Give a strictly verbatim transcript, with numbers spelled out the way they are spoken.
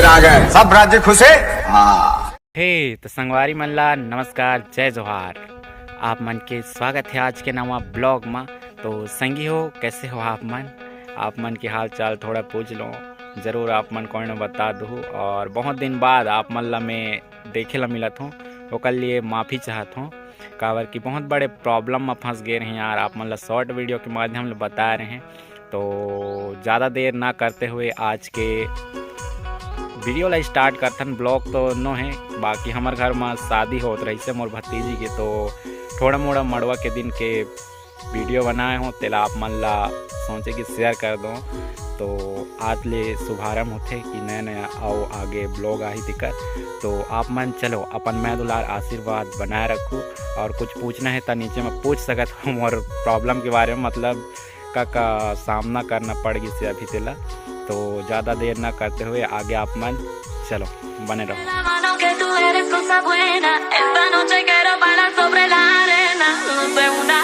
आ गए, सब राज्य खुश है। हाँ। हे तो संगवारी मन ला नमस्कार, जय जोहार। आप मन के स्वागत है आज के नवा ब्लॉग मा। तो संगी हो, कैसे हो आप मन? आप मन के हाल चाल थोड़ा पूछ लो, जरूर आप मन कोई न बता दू। और बहुत दिन बाद आप मन ला मैं देखे ला मिलत हूँ, ओकर लिए माफ़ी चाहत हूँ, काबर कि बहुत बड़े प्रॉब्लम में फंस गए रहे यार। आप मन ला शॉर्ट वीडियो के माध्यम ले बता रहे हैं, तो ज़्यादा देर ना करते हुए आज के वीडियो ला स्टार्ट करथन। ब्लॉग तो नो है, बाकी हमर घर में शादी होत रही से मोर भतीजी के, तो थोड़ा मोड़ा मड़वा के दिन के वीडियो बनाए हो, तेला आप मन ला सोचे कि शेयर कर दो। तो आज ले शुभारंभ होथे कि नया नया अउ आगे ब्लॉग आही तेकर। तो आप मन चलो अपन मया दुलार आशीर्वाद बनाए रखू, और कुछ पूछना है तो नीचे में पूछ सकत हो मोर प्रॉब्लम के बारे में, मतलब का का सामना करना पड़ गिस अभी तेला। तो ज़्यादा देर ना करते हुए आगे आप मन चलो बने रहो। La mano que tú eres cosa buena. Esta noche quiero bailar sobre la arena. No sé una